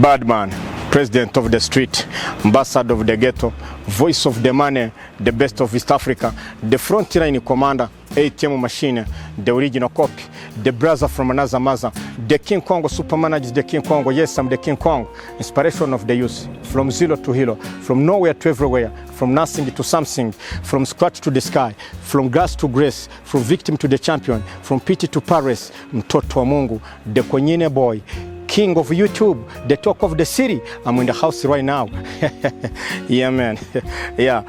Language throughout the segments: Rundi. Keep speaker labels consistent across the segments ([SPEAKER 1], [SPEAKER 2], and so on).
[SPEAKER 1] Badman, president of the street, ambassador of the ghetto, voice of the money, the best of East Africa, the frontline commander, ATM machine, the original copy, the brother from another mother, the King Kong, super manager, the King Kong. Yes, I'm the King Kong, inspiration of the youth, from zero to hero, from nowhere to everywhere, from nothing to something, from scratch to the sky, from grass to grace, from victim to the champion, from pity to Paris, mtoto wa Mungu, the Konyine boy, king of YouTube, the talk of the city. I'm in the house right now. Yeah, man. Yeah.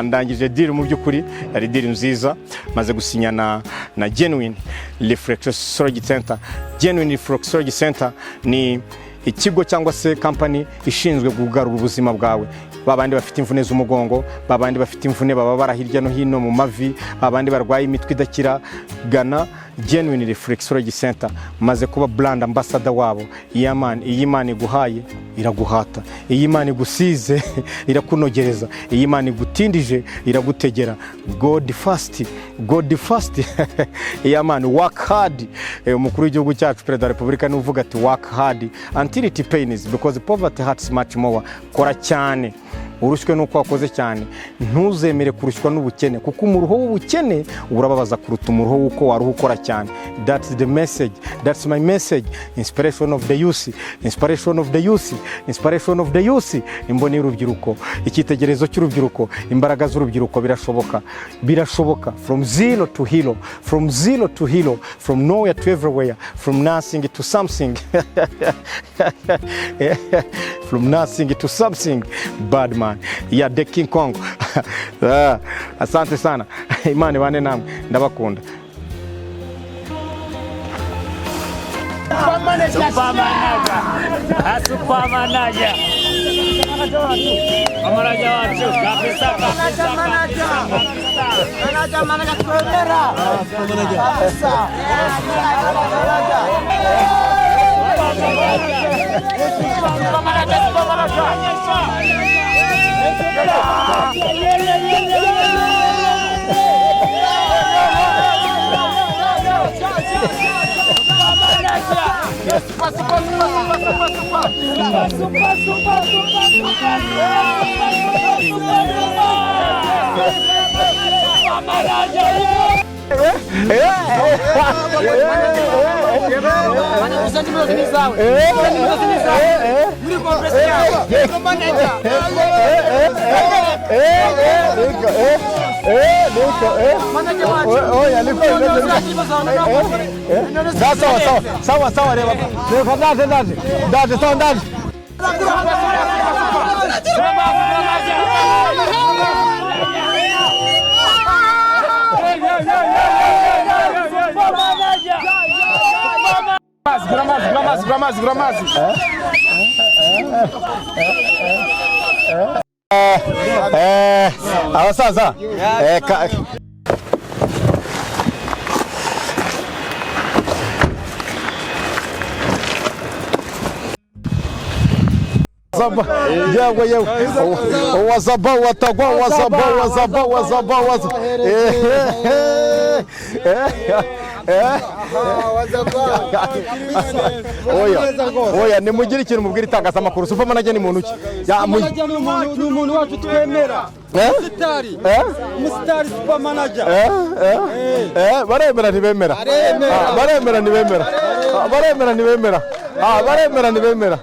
[SPEAKER 1] Ndangije deal. Mu by'ukuri yari deal nziza, maze gusinya na Genuine Reflexology Center. Genuine Reflexology Center ni ikigo cyangwa se company ishinzwe kugarura ubuzima bwawe. Babandi bafite imvune z'umugongo, babandi bafite imvune bababara hirya no hino mu mavi, babandi barwaye imitwe idakira, gana Genuine Reflexology Center. Maze kuba brand ambassador wabo. Yeah man, iyi Imana iguhaye iraguhata, iyi Imana igusize irakunogereza, iyi Imana igutindije iragutegera. God first, God first. Yeah man, work hard. Umukuru w'igihugu cyacu, Perezida wa Repubulika, niwe uvuga ati: "Work hard until it pains, because poverty hurts much more." Kora cyane urushywe n'uko wakoze cyane. Ntuzemere kurushywa n'ubukene, kuko umuruho w'ubukene urababaza kuruta umuruho w'uko waruha ukora cyane. That's the message, that's my message. Inspiration of the youth, inspiration of the youth, inspiration of the youth, imboni y'urubyiruko, icyitegererezo cy'urubyiruko, imbaraga z'urubyiruko. Birashoboka, birashoboka. From zero to hero, from zero to hero, from nowhere to everywhere, from nothing to something, from nothing to something. Bad man, yeah, the King Kong. Ah, asante sana. Imana ibane namwe, ndabakunda.
[SPEAKER 2] Super manager. Super manager. Manager wacu kabisa kabisa kabisa kabisa.
[SPEAKER 3] Manager, manager twemera kabisa. Manager. Super manager, super manager. Super, super, super, super, super.
[SPEAKER 2] Super, super, super, super, super, super. Super manager.
[SPEAKER 3] Manager, nimero ni zawe. Nimero ni zawe. Muri conference yawe. Manager. Manager wacu.
[SPEAKER 1] Sawa sawa sawa sawa, reba reka, ndaje, ndaje, ndaje, sawa, ndaje.
[SPEAKER 4] Gura amazi, gura amazi, gura amazi, gura amazi.
[SPEAKER 1] Abasaza, Zaba, yewe yewe, wazaba watagwa, wazaba wazaba wazaba wazaba. Oya oya, nimugire ikintu mubwira itangazamakuru. Super manager ni muntu ki? Ya,
[SPEAKER 3] Ni umuntu wacu twemera.
[SPEAKER 1] Eh?
[SPEAKER 3] Umusitari.
[SPEAKER 1] Eh?
[SPEAKER 3] Umusitari, super manager.
[SPEAKER 1] Baremera ntibemera? Ah, baremera ntibemera? Ah, baremera ntibemera? Ah, baremera ntibemera?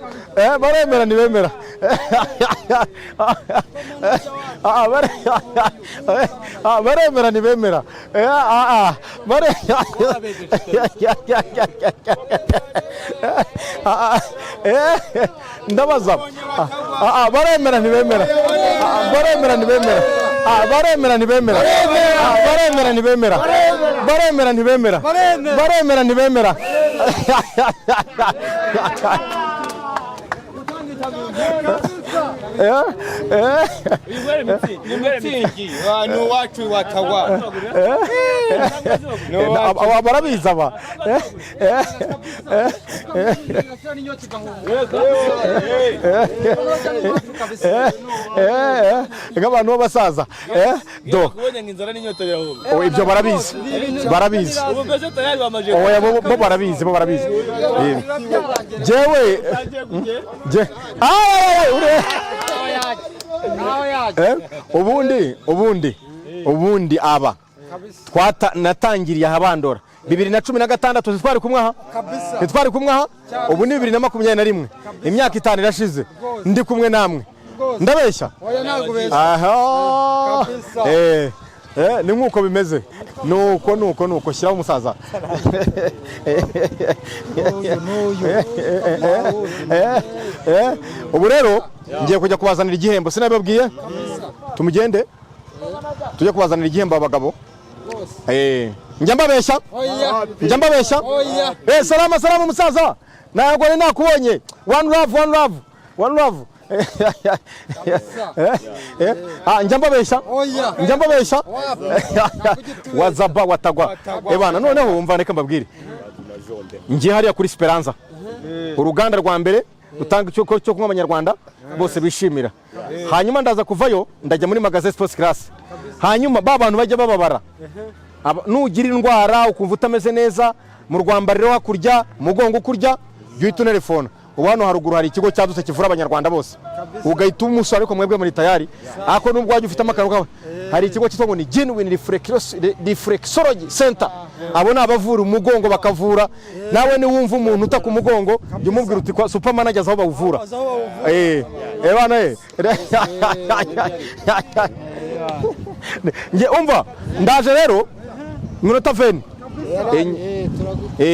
[SPEAKER 1] Baremera ntibemera? Ah, ah, baremera ntibemera? Ah, ah, ah, ah, ndabaza. Ah, ah, baremera ntibemera? Ah, baremera ntibemera? Ah, baremera ntibemera? Ah, baremera ntibemera? Baremera ntibemera? Baremera ntibemera? Eh, eh.
[SPEAKER 3] Ni uwacu watagwa.
[SPEAKER 1] Aba barabizi aba. Eh, eh, eh, eh, eh, nk'abantu b'abasaza. Do
[SPEAKER 2] Kubonye ngo inzara n'inyota birahuma.
[SPEAKER 1] Oh, ibyo barabizi, barabizi.
[SPEAKER 2] Ubu mbese tayari bamaje.
[SPEAKER 1] Oya, bo barabizi, bo barabizi. Jewe je ah ure ubundi aba twata natangiriye ahabandora 2016. Ntitwari kumwe aha? Ntitwari kumwe aha? Ubu ni 2021, imyaka 5 irashize ndi kumwe namwe. Ndabeshya? Aha, ni nkuko bimeze, nuko nuko nuko shyiraho umusaza. Ubu rero ngiye kujya kubazanira igihembo, sinabibabwiye? Tumugende tujye kubazanira igihembo abagabo. Njya mbabeshya? Njya mbabeshya? Salama salama umusaza, ntabwo nari nakubonye. One love, one love, one love. Njya mbabeshya? Njya mbabeshya? Wazaba watagwa ebana. Noneho wumva, reka mbabwire, ngiye hariya kuri Speranza, uruganda rwa mbere rutanga icyo cyo kunywa abanyarwanda bose bishimira. Hanyuma ndaza kuvayo, ndajya muri Magasin Sports Class. Hanyuma ba bantu bajya bababara, nugira indwara ukumva utameze neza mu rwambariro hakurya, umugongo ukurya, jya uhita unelefona. Ubu hano haruguru hari ikigo cyadutse kivura abanyarwanda bose, ugahita umusora. Ariko mwebwe muri tayari, ariko nubwo wajya ufitemo akantu kawe, hari ikigo cyitwa ngo ni Genuine Reflexology Center. Abo ni abavura umugongo, bakavura nawe. Niwumva umuntu utaka umugongo, jya umubwira uti kwa Super Manager aho bawuvura. Bana, nge umva, ndaje rero iminota 20.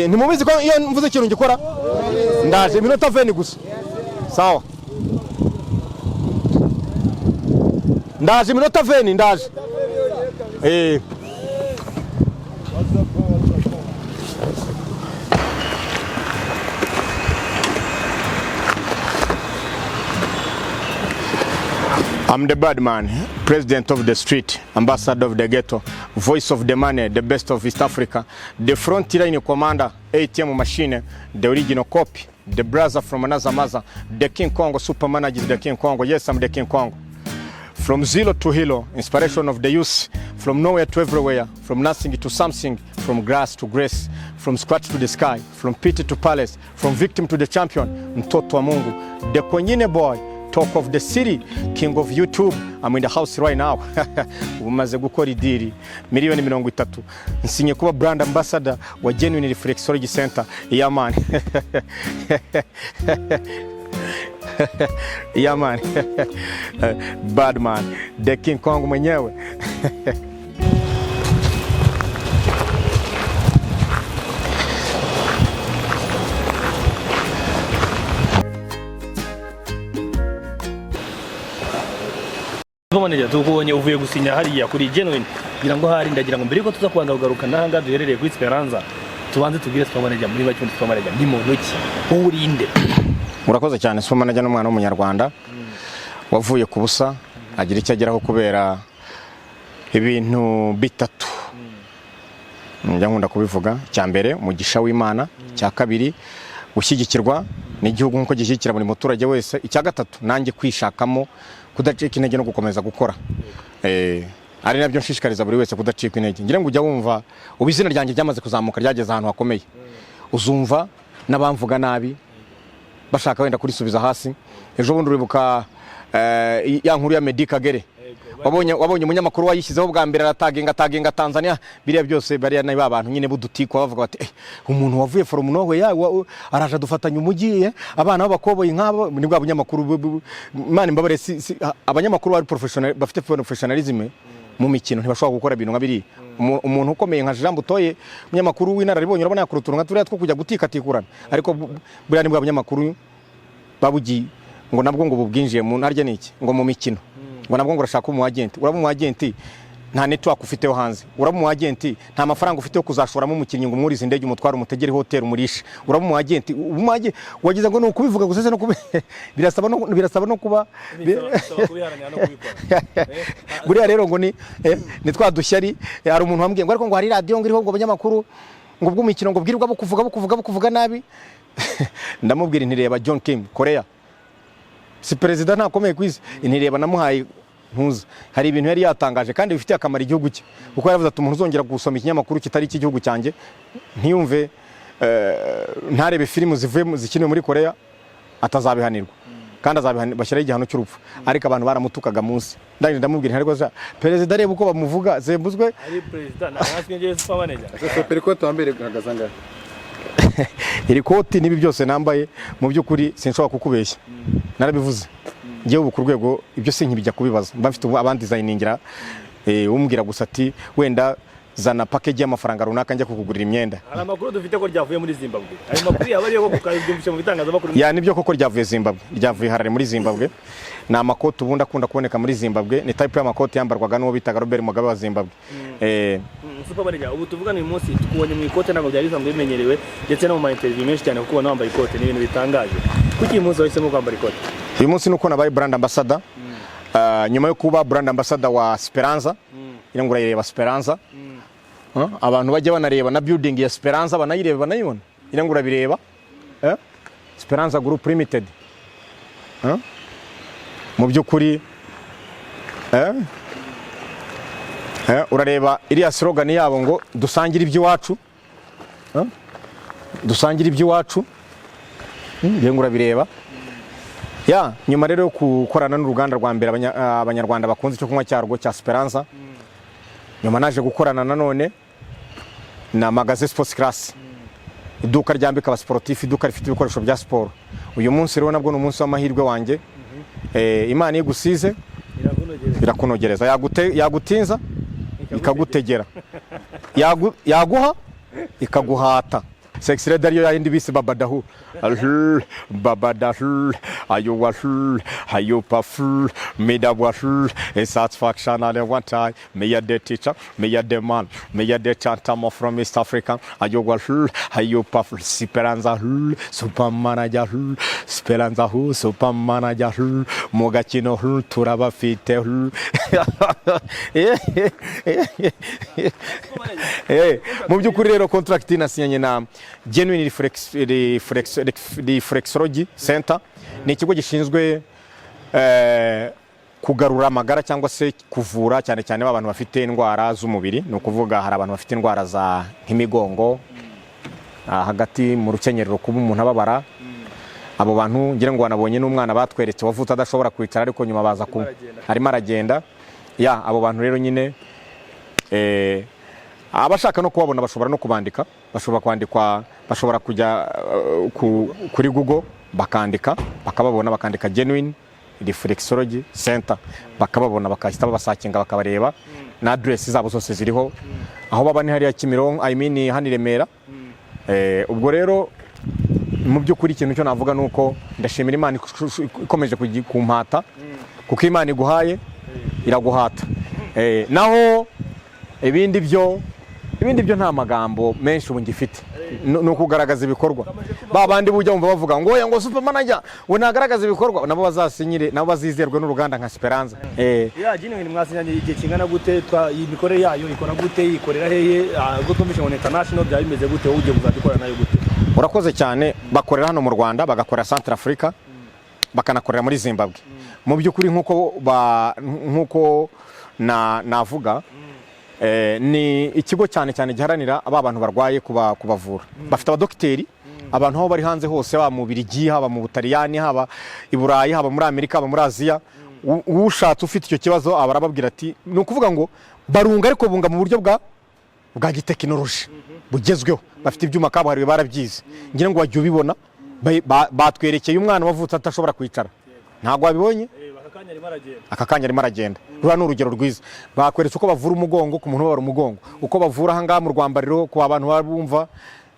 [SPEAKER 1] Ntimubizi ko iyo mvuze ikintu ngikora? Ndaje iminota 20 gusa. Sawa, ndaje iminota 20, ndaje. I'm the bad man, president of the street, ambassador of the ghetto, voice of the money, the best of East Africa, the front line commander, ATM machine, the original copy, the brother from another mother, the King Kong, super manager, the King Kong. Yes, I'm the King Kong. From zero to hero, inspiration of the youth, from nowhere to everywhere, from nothing to something, from grass to grace, from scratch to the sky, from pit to palace, from victim to the champion, mtoto wa Mungu, the Konyine boy, talk of the city, king of YouTube. I'm in the house right now. Umaze gukora i deal 30 miliyoni, nsinye kuba brand ambassador wa Genuine Reflexology Center. Yeah man, yeah man, bad man, the King Kong mwenyewe.
[SPEAKER 2] Manager, tukubonye uvuye gusinya hariya kuri Genuine, kugira ngo hari ndagira ngo mbere yuko tuza kubanza kugaruka n'ahangaha duherereye kuri Speranza, tubanze tubwire Super Manager muri make. Super Manager ni muntu ki? Wowe urinde?
[SPEAKER 1] Murakoze cyane. Super Manager n'umwana w'umunyarwanda wavuye ku busa agira icyo ageraho kubera ibintu bitatu njya nkunda kubivuga. Icya mbere, umugisha w'Imana. Icya kabiri, gushyigikirwa n'igihugu nk'uko gishyigikira buri muturage wese. Icya gatatu, nanjye kwishakamo kudacika intege no gukomeza gukora. Ari nabyo nshishikariza buri wese kudacika intege. Ngira ngo ujya wumva ubu izina ryanjye ryamaze kuzamuka, ryageze ahantu hakomeye, uzumva n'abamvuga nabi bashaka wenda kurisubiza hasi. Ejo bundi uribuka ya nkuru ya Meddy Kagere? Wabonye umunyamakuru wayishyizeho bwa mbere arataginga taginga Tanzania, biriya byose. Bariya ni ba bantu nyine b'udutikwa bavuga bati: "Eh, umuntu wavuye from nowhere ya araje adufatanya umujyi, abana b'abakoboyi nk'abo." Ni bwa bunyamakuru Imana imbabare, si, abanyamakuru bari professional, bafite professionalism mu mikino, ntibashobora gukora ibintu nka biriya. Umuntu ukomeye nka Jean Butoye, umunyamakuru w'inararibonye, urabona yakora utuntu nka turiya two kujya gutikatikурana? Ariko buriya ni bwa bunyamakuru babugiye ngo nabwo ngo bubwinjiye mu narya niki, ngo mu mikino, ngo nabwo ngo urashaka umu agent, uraba umu agent. Nta network ufite yo hanze. Uraba umu agent, nta mafaranga ufite yo kuzashoramo umukinnyi ngo umwurize indege, umutware, umutegere hotel, umurishe. Uraba umu agent, umu agent wagize ngo ni ukubivuga gusa se no kubi birasaba no kuba
[SPEAKER 2] Bisaba kubiharanira no kubikora.
[SPEAKER 1] Buriya rero ngo ni twa dushyari. Hari umuntu wambwiye ngo ariko ngo hari radiyo ngo iriho ngo abanyamakuru ngo bw'umukino ngo bwirirwa bukuvuga, bukuvuga, bukuvuga nabi. Ndamubwira nti: "Reba John Kim Korea, si perezida ntakomeye ku isi?" Ntireba namuhaye ntuza, hari ibintu yari yatangaje kandi bifitiye akamaro igihugu cye, kuko yaravuze ati: "Umuntu uzongera gusoma ikinyamakuru kitari icy'igihugu cyanjye, ntiyumve, ntarebe filimi zivuye zikiniwe muri Korea, atazabihanirwa kandi azabihanirwa, bashyiraho igihano cy'urupfu." Ariko abantu baramutukaga munsi. Ndangije ndamubwira nti: "Ariko perezida, reba uko bamuvuga zembuzwe."
[SPEAKER 2] Ari perezida nta ngewe super manager.
[SPEAKER 4] Super, ikote wambaye rihagaze angahe?
[SPEAKER 1] Iri koti n'ibi byose nambaye, mu by'ukuri sinshobora kukubeshya, narabivuze, ngewe ubu ku rwego ibyo sinkibijya kubibaza, mba mfite ubu abandesigningira, umbwira gusa ati: "Wenda zana package y'amafaranga runaka njya kukugurira imyenda."
[SPEAKER 2] Hari amakuru dufite ko ryavuye muri Zimbabwe. Ayo makuru yaba ariyo koko, ukabyumvisha mu bitangazamakuru?
[SPEAKER 1] Ya, nibyo koko, ryavuye Zimbabwe, ryavuye Harare muri Zimbabwe. Ni amakoti ubundi akunda kuboneka muri Zimbabwe, ni type y'amakoti yambarwaga n'uwo bitaga Robert Mugabe wa Zimbabwe.
[SPEAKER 2] Super manager, ubu tuvugana uyu munsi tukubonye mu ikote, ntabwo byari bisanzwe bimenyerewe, ndetse no mu ma interview menshi cyane kukubona wambaye ikote ni ibintu bitangaje. Kuki uyu munsi wahisemo kwambara ikote?
[SPEAKER 1] Uyu munsi nuko nabaye brand ambassador. Nyuma yo kuba brand ambassador wa Speranza, ira ngo urayireba Speranza. Huh? Abantu bajya banareba na building ya Speranza, banayireba, banayibona. Ira ngo urabireba, eh? Speranza Group Limited. Huh? Mu by'ukuri, eh? Urareba iriya slogan yabo ngo "Dusangire iby'iwacu". Huh? Dusangire iby'iwacu. Ngira ngo urabireba. Ya, nyuma rero yo gukorana n'uruganda rwa mbere abanyarwanda bakunze icyo kunywa cyarwo cya Speranza, nyuma naje gukorana nanone na Magasin Sports Class, iduka ryambika abasportif, iduka rifite ibikoresho bya siporo. Uyu munsi rero nabwo ni umunsi w'amahirwe wanjye. Imana iyo igusize
[SPEAKER 2] Irakunogereza.
[SPEAKER 1] irakunogereza. Yagutinza ikagutegera, yaguha ikaguhata. Sexy red ariyo yayindi bise babadahu Alhul, babadahu ayuwahul ayupaful midawahul, a satisfaction at one time. Me a the teacher, me a the man, me a the chantamo from East Africa. Ayuwahul ayupaful, Speranza hul, super manager hul, Speranza hu, super manager hul, mu gakino hul, turabafite hul. Mu by'ukuri rero contract nasinyanye na Genuine Reflexology Center, ni ikigo gishinzwe kugarura amagara cyangwa se kuvura cyane cyane abantu bafite indwara z'umubiri. Ni ukuvuga hari abantu bafite indwara za nk'imigongo, hagati mu rukenyerero, kuba umuntu ababara. Abo bantu ngira ngo wanabonye n'umwana batweretse wavutse adashobora kwicara, ariko nyuma baza ku
[SPEAKER 2] aragenda.
[SPEAKER 1] Arimo aragenda. Ya, abo bantu rero nyine, abashaka no kubabona bashobora no kubandika, bashobora kwandikwa, bashobora kujya kuri Google bakandika bakababona, bakandika Genuine Reflexology Center bakababona, bakahita babasearchinga bakabareba, na address zabo zose ziriho. Aho baba ni hariya Kimironko, I mean hano i Remera. Ubwo rero mu by'ukuri ikintu cyo navuga ni uko ndashimira Imana ikomeje kumpata, kuko Imana iguhaye iraguhata. Naho ibindi byo nta magambo menshi ubu ngifite. Ni ukugaragaza ibikorwa. Ba bandi bujya bumva bavuga ngo oya, ngo super manager ngo nagaragaza ibikorwa, nabo bazasinyire, nabo bazizerwe n'uruganda nka Speranza.
[SPEAKER 2] Ya, Genuine mwasinyanye igihe kingana gute? Iyi mikorere yayo ikora gute, ikorera hehe? Ubwo twumvise ngo ni international, byaba bimeze gute? Wowe ugiye kuzajya ukorana nayo gute?
[SPEAKER 1] Urakoze cyane. Bakorera hano mu Rwanda, bagakorera Central Africa, bakanakorera muri Zimbabwe. Mu by'ukuri nk'uko navuga, ni ikigo cyane cyane giharanira aba bantu barwaye kubavura. Bafite abadogiteri, abantu aho bari hanze hose, haba mu Birigi, haba mu Butaliyani, haba i Burayi, haba muri Amerika, haba muri Aziya. Ushatse ufite icyo kibazo aba arababwira ati, ni ukuvuga ngo barunga, ariko bunga mu buryo bwa gitekinoloji bugezweho. Bafite ibyuma kabuhariwe, barabyize. Ngira ngo wajya ubibona, batwerekeye umwana wavutse atashobora kwicara, ntabwo wabibonye?
[SPEAKER 2] Aka kanya arimo aragenda.
[SPEAKER 1] Aka kanya arimo aragenda. Ruriya ni urugero rwiza. Bakweretse uko bavura umugongo ku muntu ubabara umugongo, uko bavura ahangaha mu rwambariro ku bantu baba bumva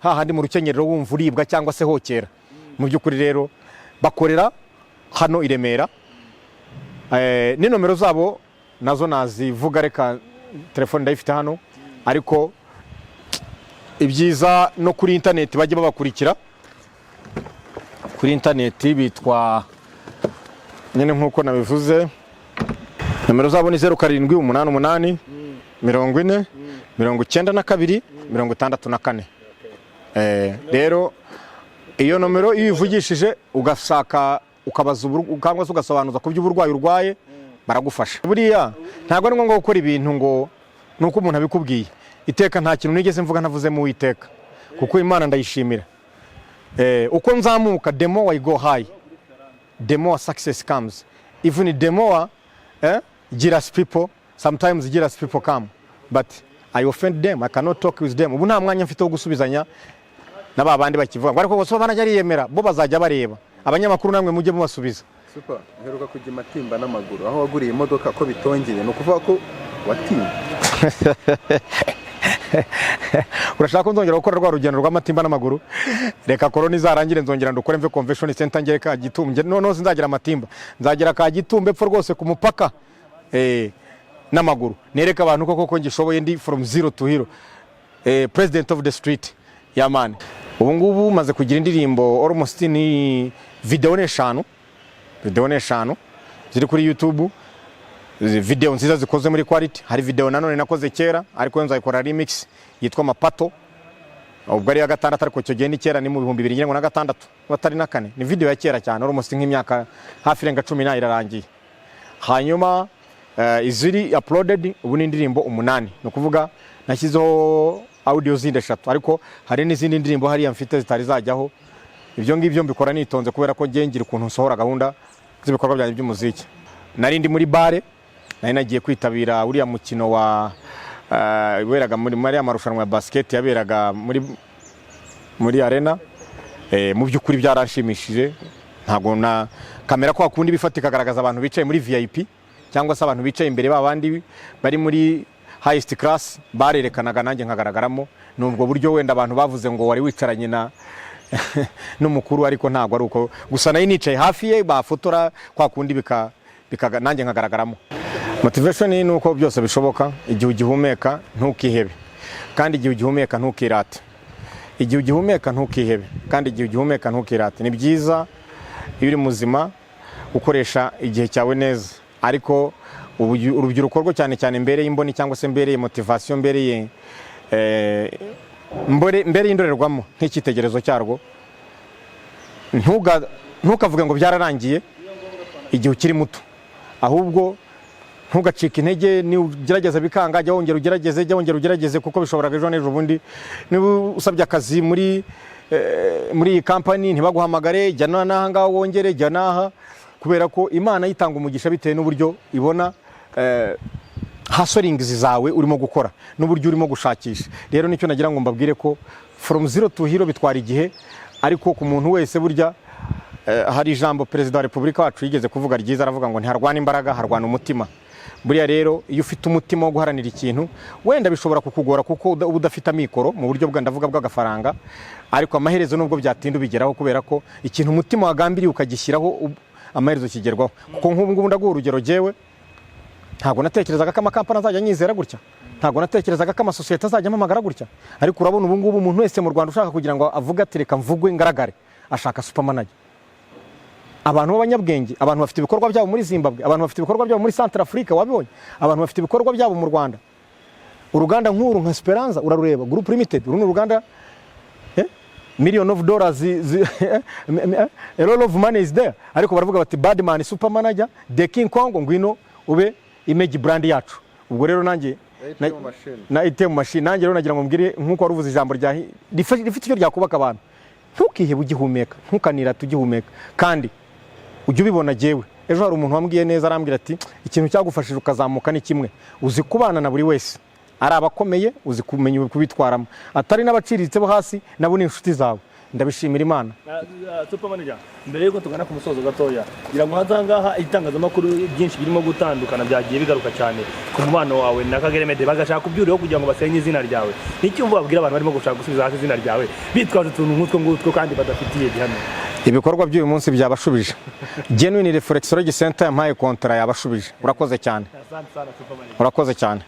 [SPEAKER 1] hahandi mu rukenyerero wumva uribwa cyangwa se hokera. Mu by'ukuri rero bakorera hano i Remera. N'inomero zabo nazo nazivuga, reka. Telefone ndayifite hano, ariko ibyiza no kuri interineti bajye babakurikira. Kuri interineti bitwa nyine nk'uko nabivuze. Nomero zabo ni 0788 40 92 64. Rero iyo nomero iyo uyivugishije, ugashaka ukabaza cyangwa se ugasobanuza ku by'uburwayi urwaye, baragufasha. Buriya ntabwo ari ngombwa gukora ibintu ngo ni uko umuntu abikubwiye. Iteka nta kintu nigeze mvuga ntavuzemo Uwiteka, kuko Imana ndayishimira. Uko nzamuka, the more I go high, the more success comes, even the more jealous people, sometimes jealous people come, but I offend them, I cannot talk with them. Ubu nta mwanya mfite wo gusubizanya na ba bandi bakivuga ngo ariko gusa banajya ariyemera. Bo bazajya bareba. Abanyamakuru namwe mujye mubasubiza.
[SPEAKER 4] Super, uheruka kujya i Matimba n'amaguru aho waguriye imodoka, ko bitongeye, ni ukuvuga ko watinye?
[SPEAKER 1] Urashaka ko nzongera gukora rwa rugendo rw'Amatimba n'amaguru? Reka korona izarangire, nzongera ndukore, mve Convention Center ngere Kagitumba. Noneho sinzagera Amatimba, nzagera Kagitumba epfo rwose ku mupaka n'amaguru, nereke abantu ko koko ngishoboye, ndi from zero to hero, president of the street. Yeah man, ubu ngubu maze kugira indirimbo almost, ni video ni eshanu, video ni eshanu ziri kuri YouTube, video nziza zikoze muri quality. Hari video nanone nakoze kera, ariko nzayikora remix, yitwa Mapato. Ubwo ari iya gatandatu, ariko icyo gihe ni kera, ni mu 2000 ngira ngo na gatandatu batari na kane. Ni video ya kera cyane, almost nk'imyaka hafi irenga 10 na irarangiye. Hanyuma iziri uploaded ubu ni indirimbo umunani, ni ukuvuga nashyizeho audio zindi eshatu, ariko hari n'izindi ndirimbo hariya mfite zitari zajyaho. Ibyo ngibyo mbikora nitonze, kubera ko ngiye ngira ukuntu nsohora gahunda z'ibikorwa byanjye by'umuziki. Nari ndi muri bare, nari nagiye kwitabira uriya mukino wa waberaga muri ya marushanwa ya basket yaberaga muri arena. Mu by'ukuri byaranshimishije. Ntabwo na kamera kwa kundi bifata ikagaragaza abantu bicaye muri VIP cyangwa se abantu bicaye imbere, ba bandi bari muri highest class, barerekanaga nanjye nkagaragaramo. Ni ubwo buryo wenda abantu bavuze ngo wari wicaranye na n'umukuru, ariko ntabwo ari uko. Gusa nari nicaye hafi ye, bafotora kwa kundi bika nanjye nkagaragaramo. Motivation ni uko byose bishoboka. Igihe ugihumeka ntukihebe, kandi igihe ugihumeka ntukirate. Igihe ugihumeka ntukihebe, kandi igihe ugihumeka ntukirate. Ni byiza iyo uri muzima gukoresha igihe cyawe neza, ariko urubyiruko rwo cyane cyane mbereye imboni cyangwa se mbereye motivation, mbereye mbere y'indorerwamo nk'icyitegererezo cyarwo, ntukavuge ngo byararangiye igihe ukiri muto. Ahubwo ntugacike intege. Ugerageza bikanga, jya wongera ugerageze, jya wongera ugerageze, kuko bishobora ejo n'ejo bundi. Niba usabye akazi muri iyi kampani ntibaguhamagare, jya n'aha ngaha wongere, jya n'aha, kubera ko Imana yitanga umugisha bitewe n'uburyo ibona hustling zawe urimo gukora n'uburyo urimo gushakisha. Rero nicyo nagira ngo mbabwire, ko from zero to hero bitwara igihe, ariko ku muntu wese burya hari ijambo Perezida wa Repubulika wacu yigeze kuvuga ryiza, aravuga ngo ntiharwana imbaraga, harwana umutima. Buriya rero iyo ufite umutima wo guharanira ikintu, wenda bishobora kukugora kuko uba udafite amikoro mu buryo bwa, ndavuga, bw'agafaranga, ariko amaherezo nubwo byatinda ubigeraho, kubera ko ikintu umutima wagambiriye ukagishyiraho amaherezo kigerwaho. Kuko nk'ubu ngubu ndaguha urugero, jyewe ntabwo natekerezaga ko amakampani azajya anyizera gutya, ntabwo natekerezaga ko amasosiyete azajya ampamagara gutya, ariko urabona ubu ngubu umuntu wese mu Rwanda ushaka kugira ngo avuge ati reka mvugwe ngaragare, ashaka Super Manager. Abantu b'abanyabwenge, abantu bafite ibikorwa byabo muri Zimbabwe, abantu bafite ibikorwa byabo muri Central Africa, wabibonye, abantu bafite ibikorwa byabo mu Rwanda. Uruganda nk'uru nka Speranza urarureba, Group Limited, uru ni uruganda, million of dollars, a lot of money is there, ariko baravuga bati badman, Super Manager, the King Kong, ngwino ube image brand yacu. Ubwo rero nanjye
[SPEAKER 4] ATM machine.
[SPEAKER 1] Na ATM machine. Nanjye rero nagira ngo mbwire, nk'uko wari uvuze ijambo rya rifite icyo ryakubaka abantu: ntukihebe ugihumeka, ntukanirate ugihumeka, kandi ujye ubibona. Jyewe ejo hari umuntu wambwiye neza, arambwira ati ikintu cyagufashije ukazamuka ni kimwe: uzi kubana na buri wese, ari abakomeye uzi kumenya kubitwaramo, atari n'abaciriritse bo hasi nabo ni inshuti zawe. Ndabishimira Imana.
[SPEAKER 2] Super Manager, mbere yuko tugana ku musozo gatoya, ngira ngo hanze aha ngaha itangazamakuru byinshi birimo gutandukana byagiye bigaruka cyane ku mubano wawe na Kagere Meddie, bagashaka kubyuriraho kugira ngo basenye izina ryawe. Ni iki wumva babwira abantu barimo gushaka gusubiza hasi izina ryawe bitwaje utuntu nk'utwo ngutwo kandi badafitiye gihamya?
[SPEAKER 1] Ibikorwa by'uyu munsi byabashubije. Genuine Reflexology Center yampaye kontara, yabashubije. Urakoze cyane.
[SPEAKER 2] Asante sana, Super Manager.
[SPEAKER 1] Urakoze cyane.